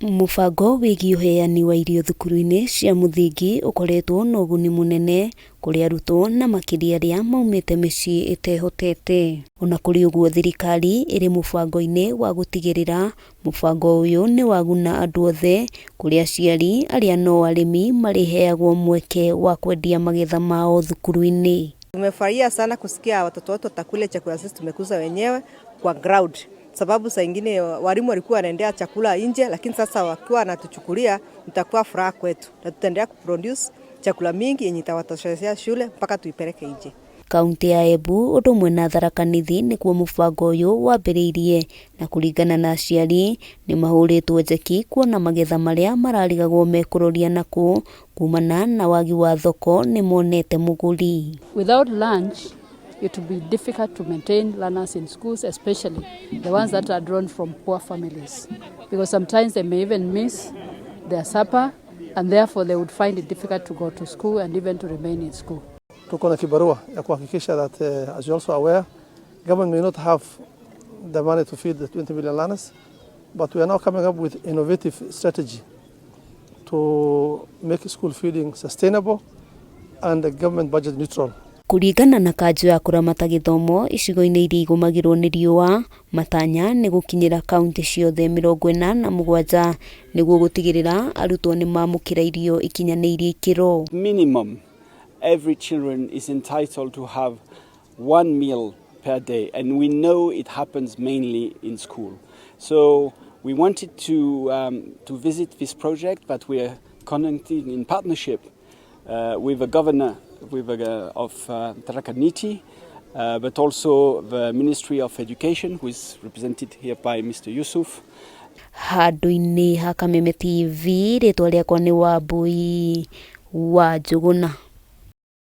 Mũbango wĩgiĩ ũheani wa irio thukuru-inĩ cia mũthingi ũkoretwo na ũguni mũnene kũrĩ arutwo na makĩria arĩa maumĩte mĩciĩ ĩtehotete. Ona kũrĩ ũguo thirikari ĩrĩ mũbango-inĩ wa gũtigĩrĩra mũbango ũyũ nĩ waguna andũ othe kũrĩ aciari arĩa no arĩmi marĩheagwo mweke wa kwendia magetha mao thukuru-inĩ. Tumefurahia sana kusikia watoto wetu watakula chakula sisi tumekuza wenyewe kwa ground sababu saa ingine walimu walikuwa wanaendea chakula nje, lakini sasa wakiwa wanatuchukulia itakuwa furaha kwetu na tutaendelea kuproduce chakula mingi yenye itawatoshelezea shule mpaka tuipeleke nje. Kaunti ya Embu ũndũ ũmwe na Tharaka Nithi nĩkuo mũbango ũyũ wambĩrĩirie na kũringana na aciari nĩ mahũrĩtwo njeki kuona magetha marĩa mararigagwo mekũroria nakũ kumana na wagi wa thoko nĩ monete mũgũri. Without lunch, it will be difficult to maintain learners in schools, especially the ones that are drawn from poor families, because sometimes they may even miss their supper and therefore they would find it difficult to go to school and even to remain in school. Tuko na kibarua ya kuhakikisha that as you're also aware, government may not have the money to feed the 20 million learners, but we are now coming up with innovative strategy to make school feeding sustainable and the government budget neutral. Kũringana na kanjũ ya kũramata gĩthomo icigo-inĩ iria igũmagĩrwo nĩ riũa, matanya nĩ gũkinyĩra kaunti ciothe 47 nĩguo gũtigĩrĩra arutwo nĩ mamũkĩra irio ikinyanĩirie ikĩro. Minimum, every children is entitled to have one meal per day, and we know it happens mainly in school. So we wanted to visit this project that we are conducting in partnership with the governor of Tharaka Nithi, but also the Ministry of Education, who is represented here by Mr. Yusuf. Handũ-inĩ ha Kameme TV, rĩtwa rĩakwa nĩ Wambui wa Njũgũna.